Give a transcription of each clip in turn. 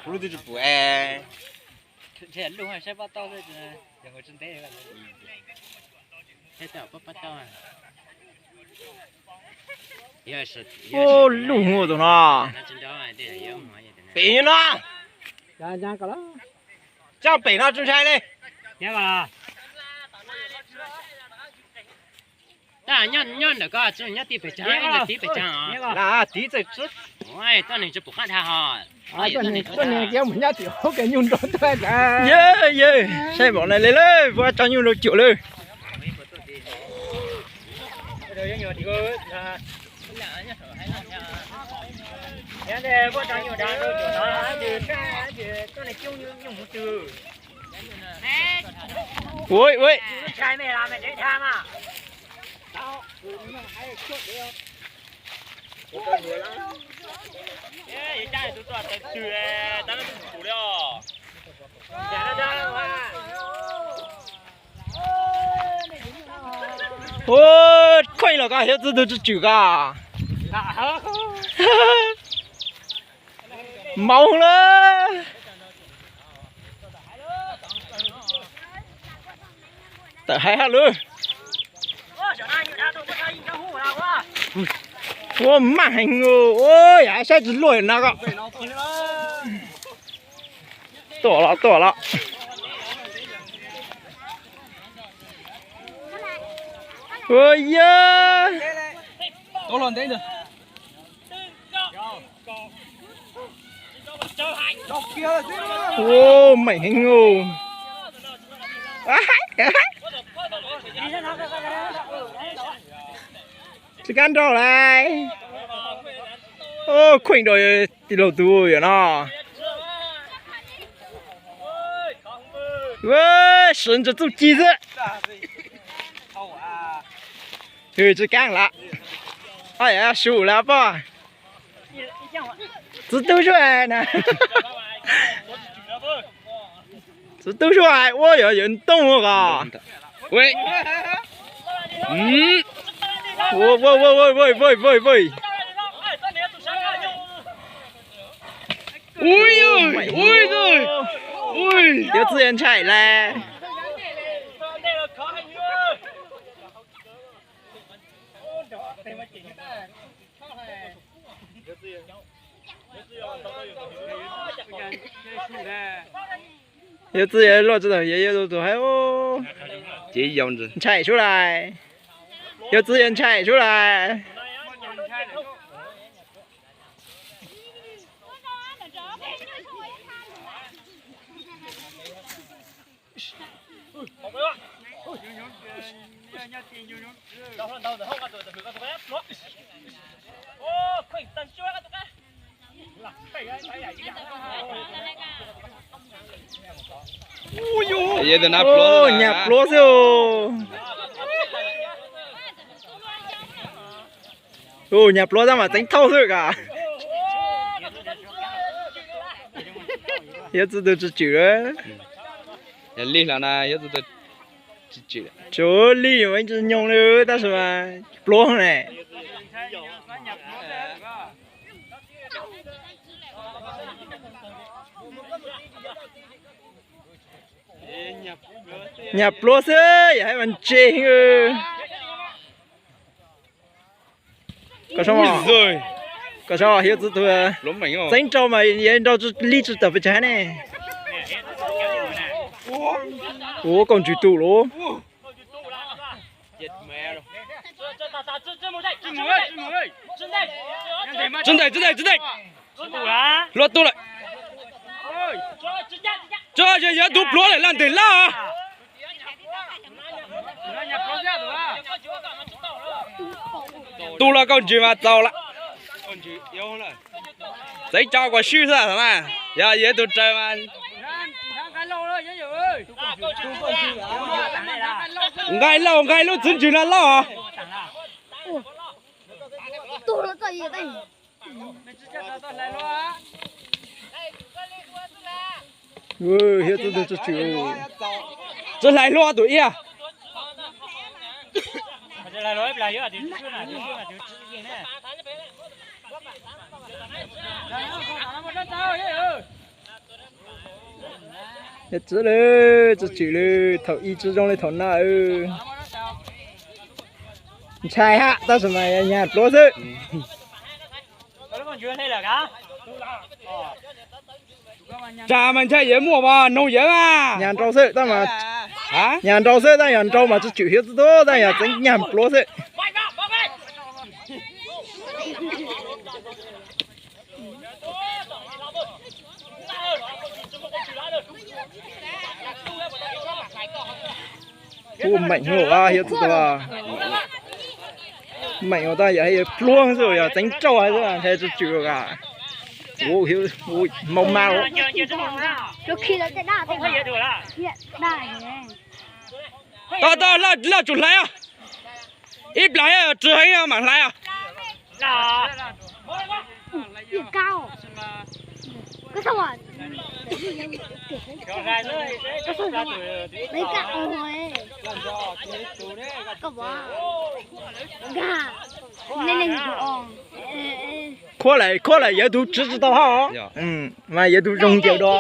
Kuv lub twb tsis pum es. Ub, lub hu tus no. Pem no. Coj pem no tsis ntshai li. Nyob ntawm ko, nyob tim pem tsev, tim pem tsev. Tim txawm tuaj neeg tsis pum qab dhau ho. Tuaj neeg kiag mus nyob tim hauv ke nyuj nrog tuaj. Yawg, yawg, saib npaum na le lawm, puab tso nyuj rau cuam lawm. Ui, ui. Ua, kheej los koj, Hiab Txwb tug tsis tswm koj. Maub lawm. Tawm hais hab lawm. Ua, maj heev, ua, yam saib tsis luaj no koj. Tuaj los, tuaj los. Ua, yawg. Ua, meem heev. Tsis kab nrauj lawm. Kheej rau tij laug tus yom no. Sawv ntsees txuj ci xwb. Tsis kab lawm. Su lawm poj. Txwv tub suav na. Txwv tub suav hais ua yog yawg Ntoo kos. Ui, ui, ui, Hiab Txwb yuav ntshai lawm. Hiab Txwb yuav luaj tsis tau, Hiab Txwb tus hais. Ntshai sub lais. Hiab Txwb yuav ntshai sub lais. Nyas pluav xwb. Nyas pluav tab mas txeev thauj xwb kos. Hiab Txwb tus tsis tswm. Yog lig los na, Hiab Txwb tus tsis tswm. Tsuav lig mas ib tsi nyoog li tab sis mas pluav ne. Nyas pluav xwb yog hais mas ntse heev. Koj saib, koj saib Hiab Txwb tus txeev rau mas yuav nrau lig tsis tawm pes tsawg hab ne. Ua, Kaub Ntsws tu lawm. Tsis ntes, tsis ntes, tsis ntes. Hluav tu lawm. Tso, yog tug pluav lawm, laj ntes laj. Tu los Kaub Ntsws mas txaus lawm. Txeev tso kuas swb xwb mas, yog yog tus raws mas. Nqaij lauj, nqaij lub txiv ntswg no lauj. Hiab Txwb tus tsis tswm. Tsis hlais hluas tus iab. Yog tsi li, tsi tswm li, thaum ub tsi zoo li thaum no. Ntshai hab, tab sis mas nyag pluav xwb. Tsam mas ntshai yawg muaj mas noog yawg mas. Nyag nrau xwb, tab mas, nyag nrau xwb, tab yog nrau mas tsi tswm hiav txwv tub, tab yog tseev nyag pluav xwb. Ub, meem hab, hiav txwv tub. Meem ua tab yog pluag xwb, yog tseev rau xwb, ntshai tsi tswm a. Mau mas. Tau, tau, laj tsum hlais os. Ib plag tsi heev mam hlais os. Khuab lawm, khuab lawm, yawg tug tsi tsi tau hab. Mas yawg tug zoo ncaws dua.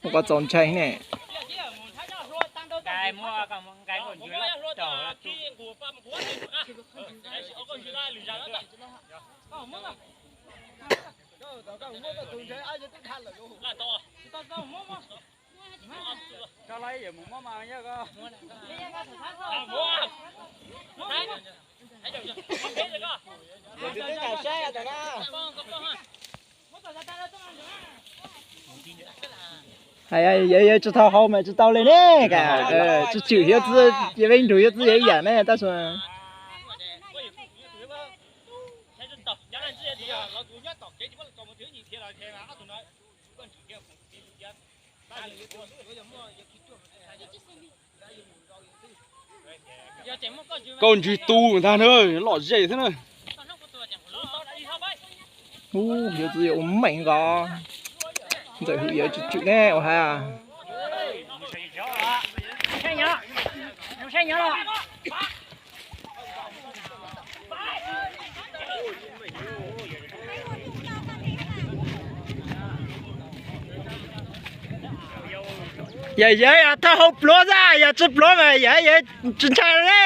Ua txaus ntshai ne. Yawg tsi tau hau mas tsi tau li ne, tsi tswm hiav txwv, ces peb nrug hiav txwv yog ib yam ne, tab sis Kauj ntswg tu ntag na, lom zem xwb na. Ub, yawg txiv yuav ua meem nkaus. Ntxawm hwm yawg tsis tswm ne ua hais. Yog yawg thauj hauv pluav xwb, yog tsis pluav mas yawg tsis ntshai li.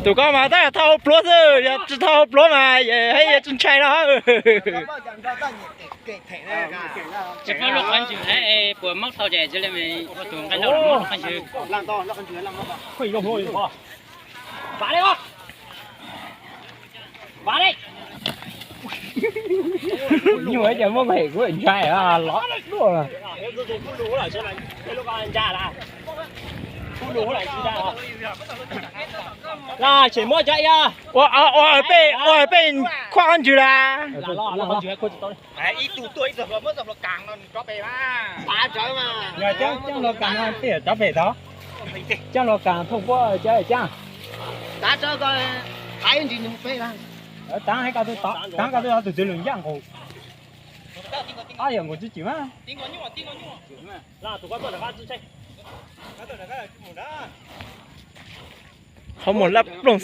Tus ko mas tab yog thauj hauv pluav xwb, yog tsis thauj hauv pluav mas yawg tsis ntshai no. Nyuaj ces muab nqis kuv ntshai los luaj. Ua peb, ua peb khuaj qhob ntswg las. Cab luas kas no peb cov pem tod. Cab luas kas thauj puab cab cab. Tav hais ko tub tod, tav ko tub tod tus txiv lws ncaj nqus. Ob yam nkaus tsis tsim mas. Qhov muag lab ploog.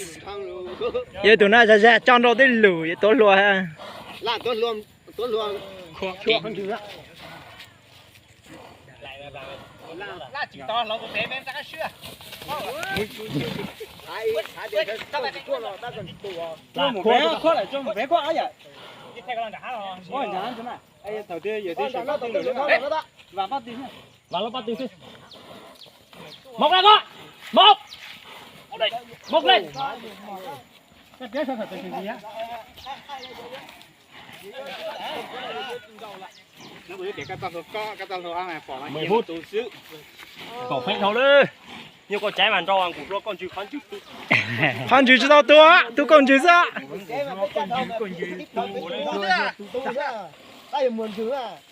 Yog tus no zag zag tso nrau tib lus yuav tuav hlua. Thaum twg yog tib si, vas pab twg xwb. Mok lawm ko, mok, mok lawm. Kaum feeb dhau lawm. Nyuaj koj caiv mas nrau nqus hlua kauj ntswg qhov ntswg. Qhov ntswg tsis tau tua, tua kauj ntswg xwb.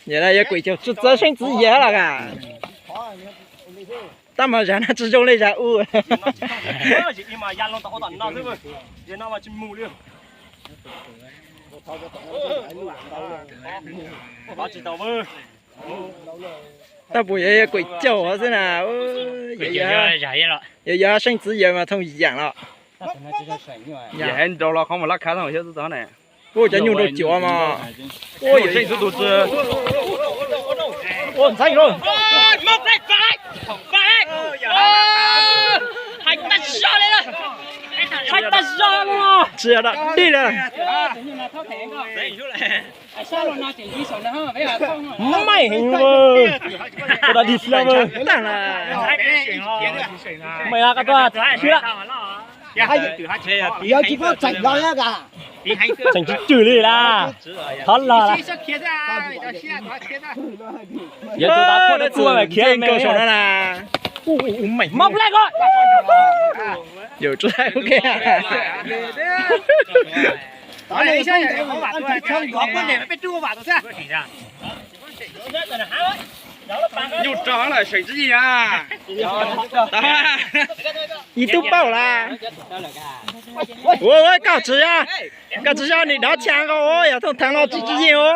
Yam no yog kuj tsis txawj seeb txwv yam los as. Tab mas zag no tsis zoo li zag u. Tab puas yog kuam caug xwb na. Yog yog seej txwv yawg mas thooj yam los. Yam hais nraus los qhov mus lab khav thooj xyab txwb tod ne. Kuj cov nyuj nraus cuav mas. Seej txwv tus txwv. Tsis yog dog dig li. Meej heev, ua dog dig xwb. Meej la koj tuaj tsis la. Yog tsis pub tseem los na. Tseem tsis tswm li las. Thov los las. Yog tus tav phuaj dab txuag khiav me no na. Mob lej ko. Yawm tsuas ua ke. Nyuj rog lawm seem tsis yig na. Ib tug paub las. Ua koj tsis yog, koj tsis yog nim dov txhia nkaus yog thooj theev no tsis tsis yig os.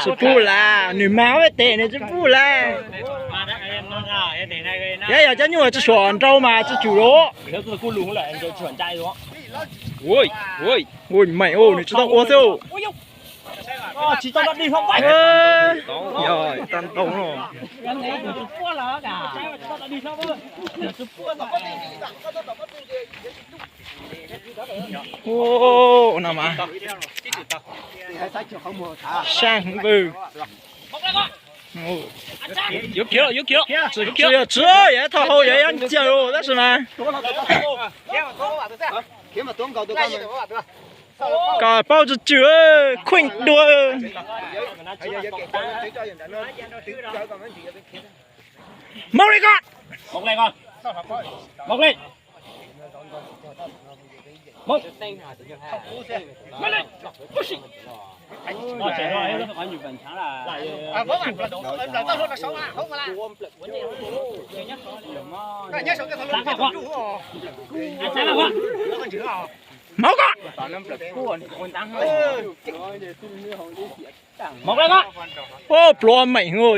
Tsis pub las, nws mag ob peb tes nws tsis pub las. Yog yog cov nyuj tsis suam nrau mas tsis tswm los. Ui, meem, nws tsis tau ua xwb. Ua no mas saib vwm. Yuav khiav, yuav khiav, tsis yog tsis yog thauj hau yog ib ncaws tab sis mas kom paub tsis tswm, khuj dua. Maub li koj. Maub koj. Ua pluav meem hwv.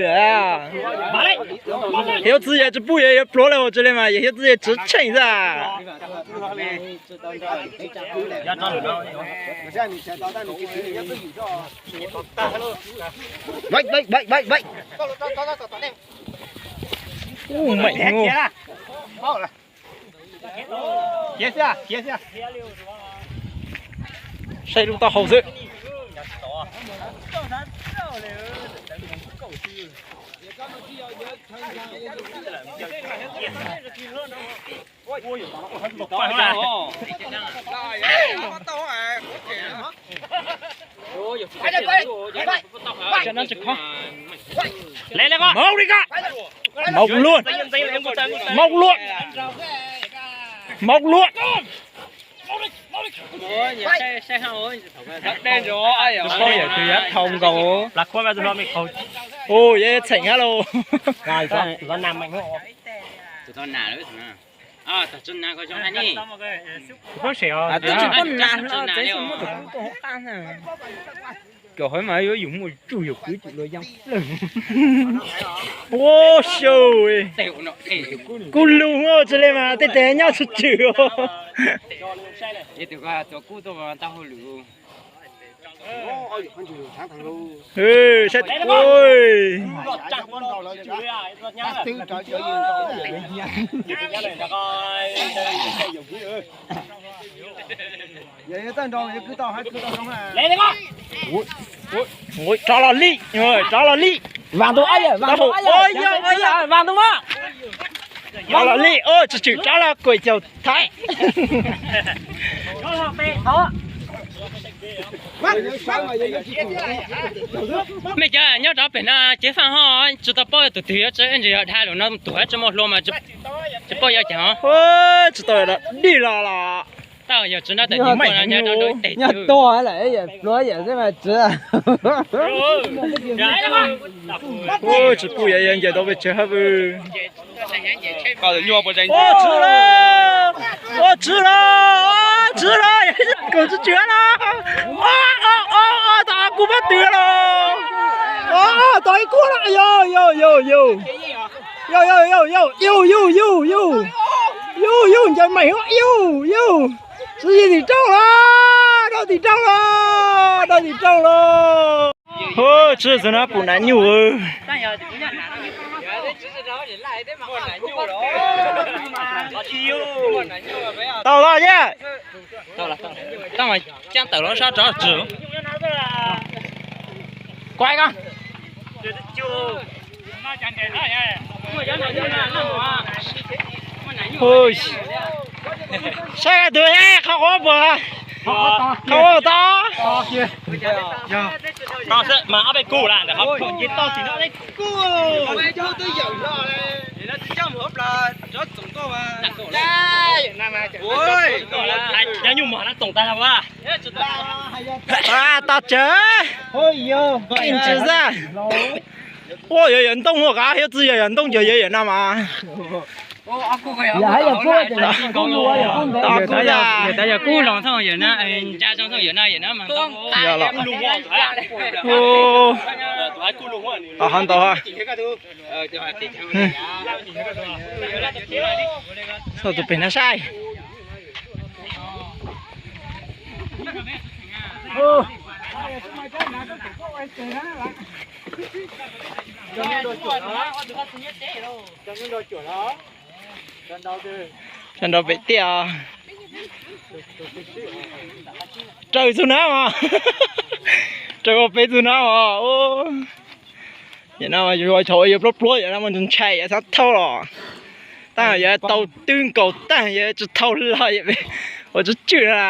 Hiav txwv yawg tsis pub yawg, yawg pluav li hauv tsis li mas yawg hiav txwv yawg tsis tsheej xwb. Meem hwv. Saib lub taub hau xwb. Maub li koj. Maub luaj. Maub luaj. Maub luaj. Paub yawm txwv yuav thau nkaus. Ua yawg txheem hab lauj. Twb tsis paub nas hlo, txawm muab tus kub tuaj hauv qab na. Kom hov mas yuav yus muaj tsuj yus kwv tsis luag yeej plawg. Ua xyaw, kub lug tsis li mas tej tes nyob tsis tswm. Saib ua. Rov los li, rov los li. Vaam ntuj, vaam ntuj, vaam ntuj mas. Rov los li, tsis tswm rov los kuam caum thaiv. Mej cov nyob rov pem no ceev faj ho tsis tau paub tus twg yuav tsi, ntsis yog dhau lawm no tus tsi muaj hlua mas tsis paub yog cas. Tsis tau dig los los. Nyob tuag lawm, yawm pluav yawm xwb mas tsis. Tsis pum yawm yawm ncaws tau pes tsawg hab vwj. Ua tshwm los, ua tshwm los, ua tshwm los, kaum tswv tswv los. Tau kuv pab twv los. Tau ib kuab los, yau yau yau yau yau yau yau yau yau yau yau yau yau, ncaws meem yau yau. Tswv yim tim rooj los, rau tim rooj los, rau tim rooj los. Tswv txog no pum nas nyuj. Tau los yej. Caaj tawm los sab rov tswv. Kuv ko. Saib tus qhov quav puas, qhov quav tau. Mas ob peb kub lawm ntawm qhov. Nyob nyuj mos no txoom tag los. Tau tsawv. Ua yawm yawm ntoo ua qab, hiab txwv yawm yawm ntoo cov yawm yawm no mas. Tau kub ntag. Tau yawm kub los thooj yawm no, ntsa zoo thooj yawm no yawm no mas. Tau hab ntau hab. Txog tus pem no saib. Sab nraud pem tiaj. Raws txug nab mas, raws ua peb txug nab os. Yawm no ua tshauv yuav pluab pluab, yawm no mus ntshai yawm xav thauj los. Tab yawm tau twb nkaus tag yawm tsis thauj los, ua tswj tswj na.